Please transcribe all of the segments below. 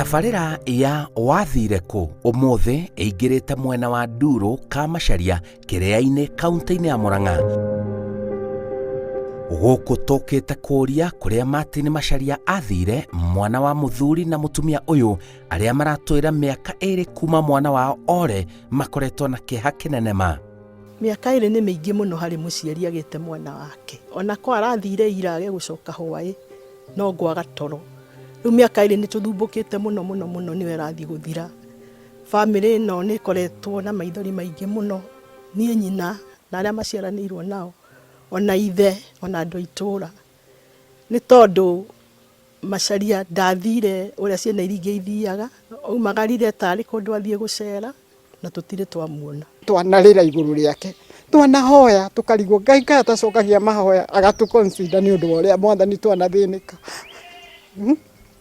Tabarĩra ya Wathire Kũ ũmũthĩ ĩingĩrĩte mwena wa Ndurũ Kamacharia Kĩrĩa-inĩ kaunti-inĩ ya Murang'a. Gũkũ tũkĩte kũria kũrĩa Martin Macharia athire mwana wa mũthuri na mũtumia ũyũ arĩa maratwĩra mĩaka ĩrĩ kuma mwana wao ore makoretwo na kĩeha kĩnene ma. Mĩaka ĩrĩ nĩ mĩingĩ mũno harĩ mũciari agĩte mwana wake. Ona ko arathire ira age gũcoka hwaĩ no ngwaga toro. Rĩu mĩaka ĩrĩ nĩ tũthumbũkĩte mũno mũno mũno nĩyo ĩrathiĩ gũthira. Bamĩrĩ ĩno nĩ ĩkoretwo na maithori maingĩ mũno, niĩ nyina na arĩa maciaranĩirwo nao, ona ithe, ona andũ a itũra. Nĩ tondũ Macharia ndathire ũrĩa ciana iria ingĩ ithiaga, aumagarire tarĩ kũndũ athiĩ gũcera na tũtirĩ twamuona. Twanarĩra igũrũ rĩake, twanahoya tũkarigwo Ngai kaĩ atacokagia mahoya agatũ consider nĩ ũndũ wa ũrĩa Mwathani twanathĩnĩka.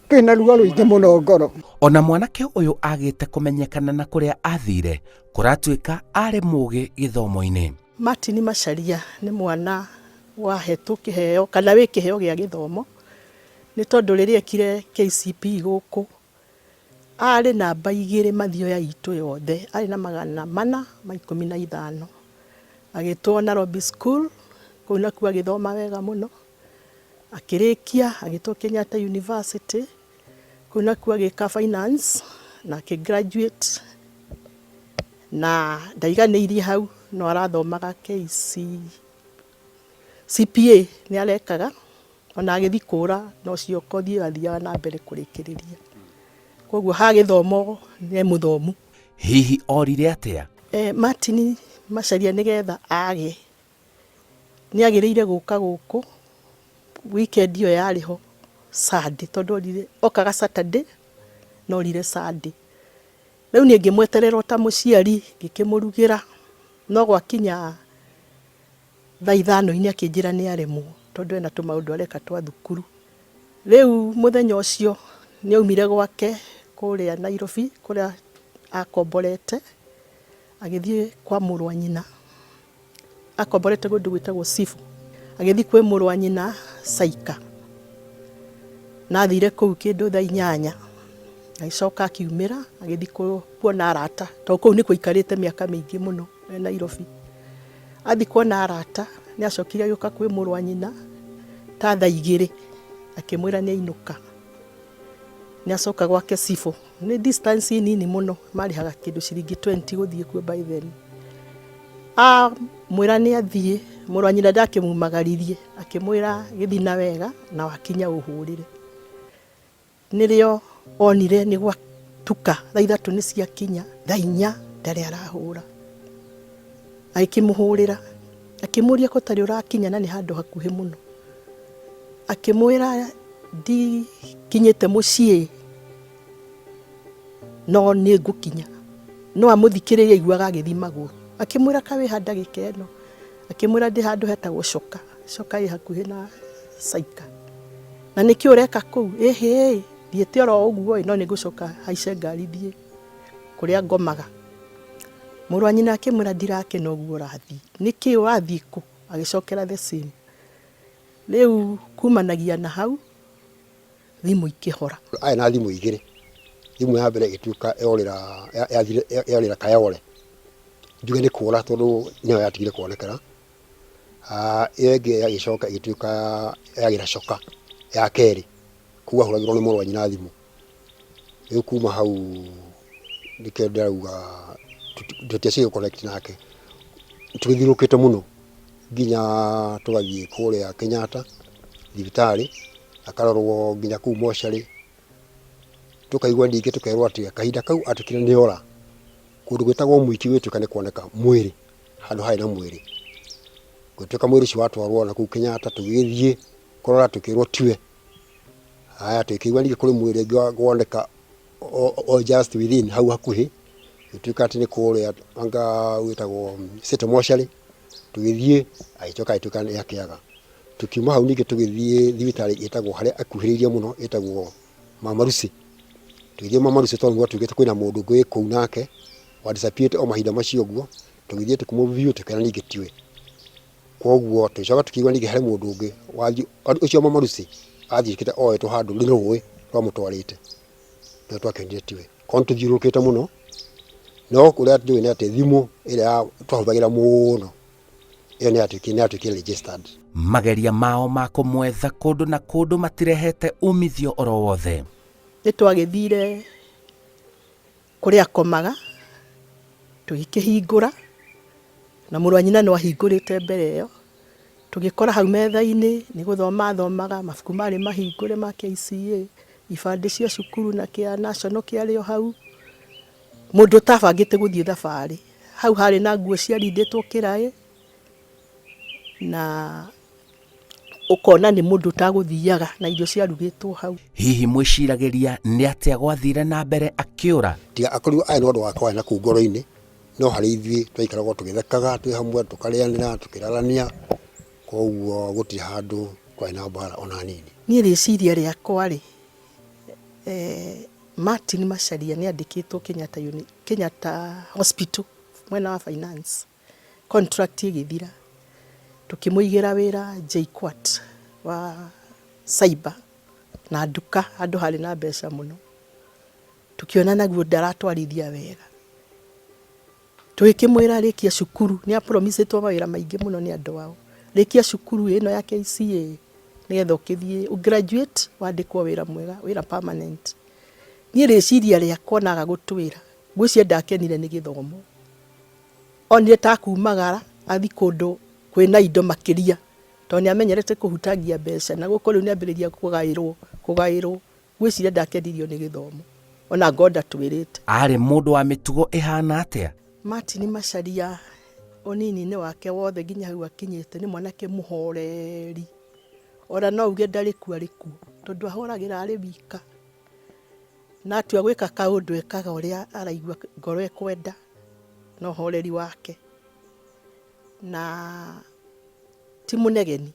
Twĩna ruo rũingĩ mũno ngoro. Ona mwanake ũyũ agĩte kũmenyekana na kũrĩa athire, kũratuĩka arĩ mũgĩ gĩthomo-inĩ. Martin Macharia nĩ mwana wahetwo kĩheo kana wĩ kĩheo gĩa gĩthomo, nĩ tondũ rĩrĩa ekire KCPE gũkũ, arĩ namba igĩrĩ mathioya itũ yothe, arĩ na 415. Agĩtwo Nairobi School, kũu nakuo agĩthoma wega mũno, akĩrĩkia agĩtwo Kenyatta University, kũu nakuo agĩka finance na akĩ graduate na ndaiganĩirie hau no arathomaga KC, CPA nĩ arekaga ona agĩthiĩ kũra no cio kothi ĩyo athiaga na mbere kũrĩkĩrĩria. Koguo ha gĩthomo nĩ mũthomu. Hihi orire atĩa? Martin Macharia nĩgetha age nĩ agĩrĩire gũka gũkũ weekend ĩyo yarĩ ho Sunday tondũ orire okaga Saturday no orire Sunday. Rĩu niĩ ngĩmweterera o ta mũciari ngĩkĩmũrugĩra no gwakinya thaa ithano-inĩ akĩnjĩra nĩ aremwo tondũ ena tũmaũndũ areka twa thukuru. Rĩu mũthenya ũcio nĩ aumire gwake kũrĩa Nairobi kũrĩa akomborete agĩthiĩ kwa mũrũ wa nyina. Akomborete kũndũ gwĩtagwo Sifu. Agĩthiĩ kwĩ mũrũ wa nyina Saika. Na athire kũu kĩndũ thaa inyanya. Agĩcoka akiumĩra agĩthiĩ kuona arata tondũ kũu nĩkuo aikarĩte mĩaka mĩingĩ mũno e Nairobi. Athiĩ kuona arata nĩ acokire agĩũka kwĩ mũrũ wa nyina ta thaa igĩrĩ akĩmwĩra nĩ ainũka. Nĩ acoka gwake Sifu. Nĩ distance nini mũno marĩhaga kĩndũ ciringi 20 gũthiĩ kuo by then. Amwĩra nĩ athiĩ, mũrũ wa nyina ndakĩmumagaririe akĩmwĩra gĩthiĩ na wega na wakinya ũhũrĩre. Nĩrĩo onire nĩ gwatuka thaa ithatũ nĩ ciakinya, thaa inya ndarĩ arahũra. Agĩkĩmũhũrĩra akĩmũria ko ũtarĩ ũrakinya na nĩ handũ hakuhĩ mũno. Akĩmwĩra ndikinyĩte mũciĩ no nĩ ngũkinya. No amũthikĩrĩria aiguaga agĩthiĩ magũrũ. Akĩmwĩra kaĩ wĩ ha ndagĩka ĩno? Akĩmwĩra ndĩ handũ hetagwo Coka. Coka ĩ hakuhĩ na Saika. Na nĩkĩ ũreka kũu? Ĩhĩ, thiĩte oro ũguo ĩ, no nĩ ngũcoka haice ngari thiĩ kũrĩa ngomaga. Mũrũ wa nyina akĩmwĩra ndirakena ũguo ũrathiĩ. Nĩkĩ ũrathiĩ kũ? Agĩcokera the same. Rĩu kumanagia na hau thimũ ikĩhora. Arĩ na thimũ igĩrĩ, thimũ ya mbere ĩgĩtuĩka yorĩra yathire yorĩra Kayole, njuge nĩ kũra tondũ nĩyo yatigire kuonekana. Ĩyo ĩngĩ ĩgĩcoka ĩgĩtuĩka yagĩra coka ya kerĩ, kũu ahũragĩrwo nĩ mũrũ wa nyina thimũ. Rĩu kuma hau nĩkĩo ndĩrauga tũtiacokire gũ connect nake, tũgĩthiũrũrũkĩte mũno nginya tũgathiĩ kũrĩa Kenyatta thibitarĩ, akarorwo nginya kũu mocarĩ, tũkaigua ningĩ tũkerwo atĩ kahinda kau atuĩkire nĩ ora, kũndũ gwĩtagwo Mwiki gũgĩtuĩka nĩ kuoneka mwĩrĩ, handũ harĩ na mwĩrĩ. Gũgĩtuĩka mwĩrĩ ũcio watwarwo nakũu Kenyatta tũgĩgĩthiĩ kũrora tũkĩrwo tiwe. Haya tũkĩigua ningĩ kũrĩ mwĩrĩ ũngĩ woneka o just within hau hakuhĩ, gũtuĩka atĩ nĩ kũrĩa anga gwĩtagwo City Mortuary, tũgĩthiĩ agĩcoka agĩtuĩka nĩ akĩaga. Tũkiuma hau ningĩ tũgĩthiĩ thibitarĩ ĩtagwo harĩa akuhĩrĩirie mũno ĩtagwo Mama Lucy. Tũgĩthiĩ Mama Lucy tondũ nĩgwatuĩkĩte kwĩna mũndũ ũngĩ wĩ kũu nake wa disappear o mahinda macio ũguo, tũgĩthiĩ tũkĩmũ view tũkĩona ningĩ tiwe. Kwoguo tũgĩcoka tũkĩigua ningĩ harĩ mũndũ ũngĩ wathiĩ, ũcio Mama Lucy athiĩkĩte oetwo handũ nĩ rũĩ rwamũtwarĩte. No twakĩonire tiwe. Korwo nĩ tũthiũrũrũkĩte mũno, no ũrĩa njũĩ nĩ atĩ thimũ ĩrĩa twahũthagĩra mũno, ĩyo nĩ yatuĩkire nĩ yatuĩkire registered. Mageria mao ma kũmwetha kũndũ na kũndũ matirehete umithio oro wothe. Nĩ twagĩthire kũrĩa akomaga, tũgĩkĩhingũra, na mũrũ wa nyina no ahingũrĩte mbere ĩyo, tũgĩkora hau metha-inĩ nĩ gũthoma athomaga, mabuku marĩ mahingũre ma KCA, ibandĩ cia cukuru na kĩa national kĩarĩ o hau, mũndũ ũtabangĩte gũthiĩ thabarĩ, hau harĩ na nguo ciarindĩtwo kĩraĩ, na ũkona nĩ mũndũ ũtagũthiaga na irio ciarugĩtwo hau. Hihi mwĩciragĩria nĩ atĩa gwathire na mbere akĩũra? Tiga akorirwo arĩ na ũndũ wake warĩ na kũu ngoro-inĩ, no harĩ ithuĩ twaikaragwo tũgĩthekaga twĩ hamwe, tũkarĩanĩra, tũkĩrarania, koguo gũtirĩ handũ kwarĩ na mbara ona nini. Niĩ rĩciria rĩakwa rĩ, Martin Macharia nĩ andĩkĩtwo Kenyatta, Kenyatta Hospital mwena wa finance. Contract ĩgĩthira, tũkĩmũigĩra wĩra JKUAT wa cyber na nduka handũ harĩ na mbeca mũno, tũkĩona naguo ndaratwarithia wega. Tũgĩkĩmwĩra rĩkia cukuru, nĩ a promise ĩtwo mawĩra maingĩ mũno nĩ andũ ao, rĩkia cukuru ĩno ya KCA nĩgetha ũkĩthiĩ ũ graduate wandĩkwo wĩra mwega, wĩra permanent. Niĩ rĩciria rĩakwa na aga gũtwĩra, ngwĩciria ndakenire nĩ gĩthomo. Onire ta akumagara athiĩ kũndũ kwĩna indo makĩria, tondũ nĩ amenyerete kũhutangia mbeca, na gũkũ rĩu nĩ ambĩrĩria kũgaĩrwo, kũgaĩrwo. Ngwĩciria ndakenirio nĩ gĩthomo, ona ngorwo ndatwĩrĩte. Aarĩ mũndũ wa mĩtugo ĩhaana atĩa? Martin Macharia ũnini-inĩ wake wothe nginya hau akinyĩte nĩ mwanake mũhoreri, ona no uge ndarĩ kuo arĩ kuo, tondũ ahoragĩra arĩ wika. Na atua gwĩka kaũndũ ekaga ũrĩa araigua ngoro ĩkwenda na ũhoreri wake. Na ti mũnegeni,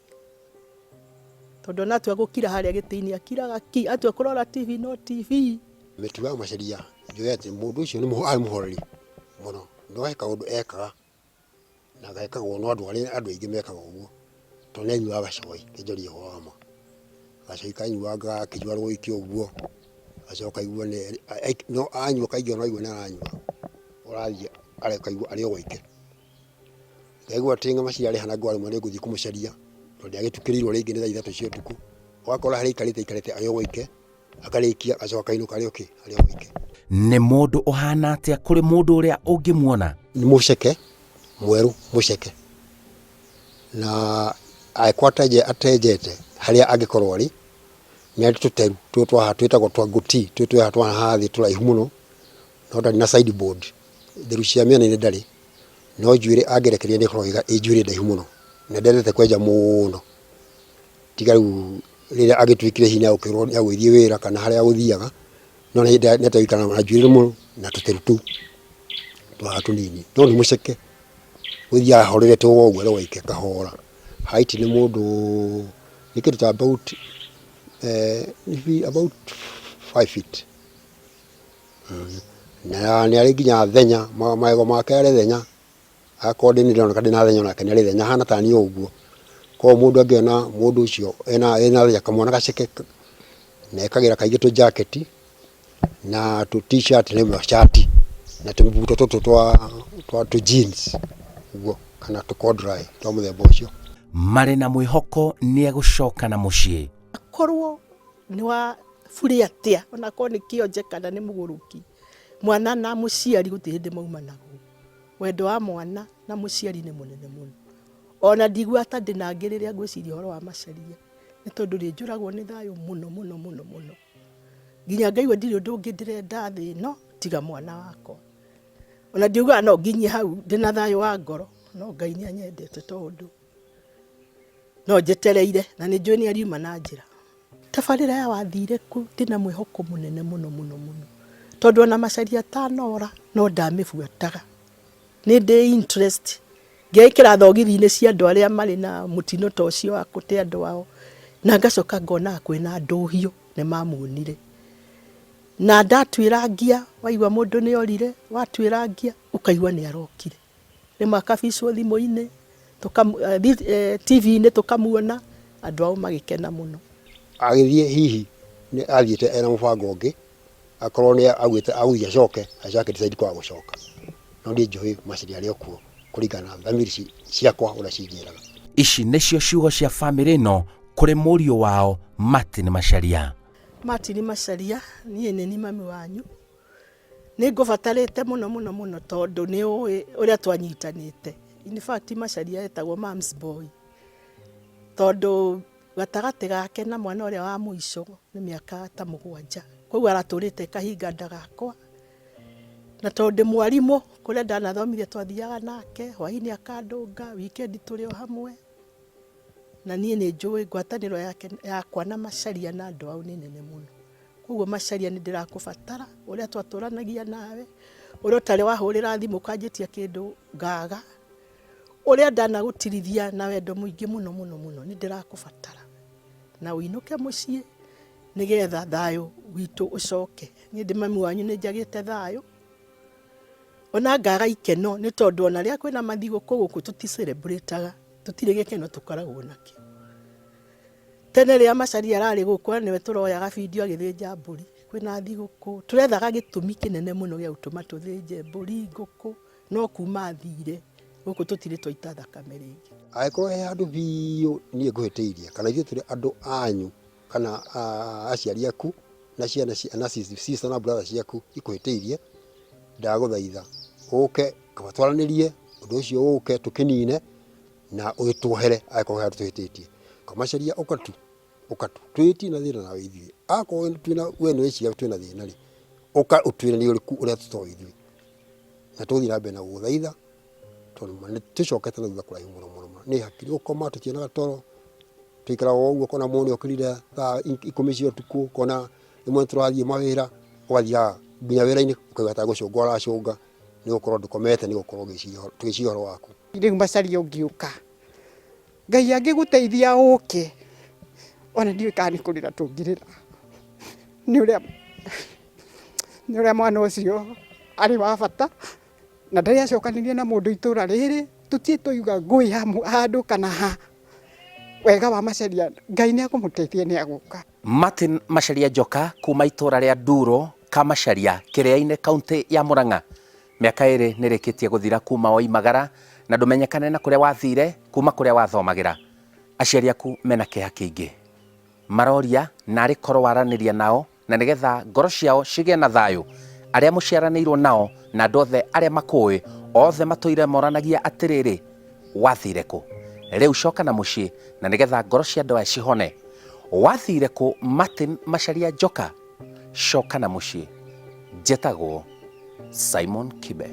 tondũ ona atua gũkira harĩa gĩtĩ-inĩ akiraga ki, atua kũrora TV no TV. Mĩtugo ya Macharia njũĩ atĩ mũndũ ũcio arĩ mũhoreri mũno, no he kaũndũ ekaga na gekagwo no andũ arĩa andũ aingĩ mekaga ũguo, tondũ nĩ anyuaga gacoi, reke njarie ũhoro wa ma. Gacoi kanyuangaga akĩnyua rũiki ũguo, agacoka akaigua nĩ no anyua kaingĩ no aigue nĩ aranyua, ũrathiĩ akaigua arĩ o gwike. Ngaigua atĩ ng'ama ciarĩha na ngorwo rĩmwe nĩ ngũthiĩ kũmũcaria, tondũ ndagĩtukĩrĩirwo rĩngĩ nĩ thaa ithatũ cia ũtukũ, ũgakora harĩa aikarĩte aikarĩte arĩ o gwike. Akarĩkia agacoka akainũka arĩ okay, arĩ o wike. Nĩ mũndũ ũhana atĩa kũrĩ mũndũ ũrĩa ũngĩmuona? Nĩ mũceke, mwerũ mũceke. Na angĩkorwo atenjete harĩa angĩkorwo arĩ, nĩ arĩ tũteru tũtũ twa haha twĩtagwo twa ngũti, tũtũ twĩ haha twa haha thĩ tũraihu mũno, no ndarĩ na side board, nderu cia mĩena-inĩ ndarĩ, no njuĩrĩ angĩrekereria nĩ ĩkoragwo ĩ njuĩrĩ ndaihu mũno, na ndendete kwenja mũno. Tiga rĩu rĩrĩa agĩtuĩkire hihi nĩagũkĩrwo nĩagũgĩthiĩ wĩra kana harĩa agũthiaga, no nĩ hĩndĩ nĩatagĩikaraga na njuĩrĩ mũno na tũteru tũu twaha tũnini. No nĩ mũceke, gũthiaga ahorerete o ũguo arĩ wike kahora. Height nĩ mũndũ nĩ kĩndũ ta about about 5 feet. Na nĩ arĩ nginya thenya, magego make arĩ thenya. Akorwo ndĩ nĩndĩroneka ndĩna thenya onake nĩ arĩ thenya ahana ta niĩ ũguo. Koguo mũndũ angĩona mũndũ ũcio ena ena thenya kamwana gaceke na ekagĩra kaingĩ tũ jacket na tũ t-shirt na cati na tũmĩbuto tũtũ twa twa tũ jeans ũguo kana tũ corduroy twa mũthemba ũcio. Marĩ na mwĩhoko nĩegũcoka na mũciĩ. Akorwo nĩ wa burĩ atĩa, ona akorwo nĩ kĩonje kana nĩ mũgũrũki, mwana na mũciari gũtirĩ hĩndĩ maumanagwo. Wendo wa mwana na mũciari nĩ mũnene mũno. Ona ndiguaga ta ndĩna angĩ rĩrĩa ngwĩciria ũhoro wa Macharia, nĩ tondũ nĩ njũragwo nĩ thayũ mũno mũno mũno mũno. Nginya ngaigua ndirĩ ũndũ ũngĩ ndĩrenda thĩ ĩno tiga mwana wakwa. Ona ndiugaga no nginyie hau ndĩna thayũ wa ngoro, no Ngai nĩ anyendete tondũ no njetereire na nĩ njũĩ nĩ ariuma na njĩra. Tabarĩra ya Wathire Kũ ndĩna mwĩhoko mũnene mũno mũno mũno, tondũ ona Macharia atanora no ndamĩbuataga. Nĩ ndĩ interest, ngeĩkĩra thogithi-inĩ cia andũ arĩa marĩ na mũtino ta ũcio wa gũte andũ ao, na ngacoka ngonaga kwĩna ndũhiũ nĩ mamuonire. Na ndatuĩrangia, waigua mũndũ nĩ orire, watuĩrangia ũkaigua nĩ arokire. Rĩmwe akabicwo thimũ-inĩ, TV-inĩ tũkamuona, andũ ao magĩkena mũno. Agĩthiĩ hihi nĩ athiĩte ena mũbango ũngĩ, Akorwo nĩ augĩte agũthiĩ acoke, acoke decide kwaga gũcoka. No niĩ njũĩ Macharia arĩ o kuo kũringana na thamiri ciakwa ũrĩa cinjĩraga. Ici nĩcio ciugo cia famĩlĩ ĩno kũrĩ mũriũ wao Martin Macharia. Martin Macharia, niĩ nĩ niĩ mami wanyu. Nĩ ngũbatarĩte mũno mũno mũno tondũ nĩ ũĩ ũrĩa twanyitanĩte. In fact Macharia etagwo mum's boy tondũ gatagatĩ gake na mwana ũrĩa wa mũico nĩ mĩaka ta mũgwanja. Koguo aratũrĩte kahinga nda gakwa. Na tondũ ndĩ mwarimũ, kũrĩa ndanathomithia twathiaga nake, hwainĩ akandũnga, wikendi tũrĩ o hamwe. Na niĩ nĩ njũĩ ngwatanĩro yake yakwa na Macharia na andũ ao nĩ nene mũno. Koguo Macharia nĩ ndĩrakũbatara, ũrĩa twatũranagia nawe, ũrĩa ũtarĩ wahũrĩra thimũ ũkanjĩtia kĩndũ ngaga, ũrĩa ndanagũtirithia na wendo mũingĩ mũno mũno mũno, nĩ ndĩrakũbatara. Na ũinũke mũciĩ nĩgetha thayũ witũ ũcoke. Niĩ ndĩ mami wanyu nĩ njagĩte thayũ, ona ngaga ikeno nĩ tondũ ona rĩrĩa kwĩna mathigũkũ gũkũ tũti celebrate aga, tũtirĩ gĩkeno tũkoragwo nakĩo. Tene rĩrĩa Macharia ararĩ gũkũ nĩwe tũroyaga bindio agĩthĩnja mbũri, kwĩna thigũkũ, tũrethaga gĩtũmi kĩnene mũno gĩa gũtũma tũthĩnje mbũri, ngũkũ, no kuma athire gũkũ tũtirĩ twaita thakame rĩngĩ. Angĩkorwo he handũ biũ niĩ ngũhĩtĩirie kana ithuĩ tũrĩ andũ anyu kana aciari aku na ciana na sister na brother ciaku ikũhĩtĩirie, ndagũthaitha ũke kaba twaranĩrie ũndũ ũcio ũke tũkĩnine na ũgĩtuohere angĩkorwo he handũ tũhĩtĩtie. Kamacaria ũka tu ũka tu tũtirĩ na thĩna nawe ithuĩ. Akorwo twĩna we nĩ ũreciria twĩna thĩna rĩ, ũka ũtwĩre nĩ ũrĩkũ ũrĩa tũtoĩ ithuĩ. Na tũgũthiĩ na mbere na gũgũthaitha tondũ ma nĩ tũcokete na thutha kũraihu mũno mũno mũno. Nĩ hakiri gũkoma tũtionaga toro, tũikaraga o ũguo ũkona mũndũ nĩ okĩrire thaa ikũmi cia ũtukũ, ũkona rĩmwe nĩ tũrathiĩ mawĩra, ũgathiaga nginya wĩra-inĩ ũkaigua ta gũcũnga ũracũnga nĩ gũkorwo ndũkomete nĩ gũkorwo tũgĩciria ũhoro waku. Rĩu Macharia ũngĩũka, Ngai angĩgũteithia ũke, ona ndiũĩ kana nĩ kũrĩra tũngĩrĩra nĩ ũrĩa nĩ ũrĩa mwana ũcio arĩ wa bata na ndarĩ acokanĩria na mũndũ itũra rĩrĩ, tũtirĩ twaigua ngũĩ handũ kana ha. Wega wa Macharia, Ngai nĩ ekũmũteithia nĩ egũka. Martin Macharia Njoka kuma itũra rĩa Nduro, Kamacharia, Kĩrĩa-inĩ kauntĩ ya Murang'a. Mĩaka ĩrĩ nĩ ĩrĩkĩtie gũthira kuma woimagara na ndũmenyekane na kũrĩa wathire kuma kũrĩa wathomagĩra. Aciari aku mena kĩeha kĩingĩ. Maroria narĩ korwo waranĩria nao na nĩgetha ngoro ciao cigĩe na thayũ. Arĩa mũciaranĩirwo nao na andũ othe arĩa makũĩ, othe matũire moranagia atĩrĩrĩ, wathire kũ? Rĩu coka na mũciĩ na nĩgetha ngoro cia andũ aya cihone. Wathire kũ Martin Macharia Njoka? Coka na mũciĩ. Njĩtagwo Simon Kibe.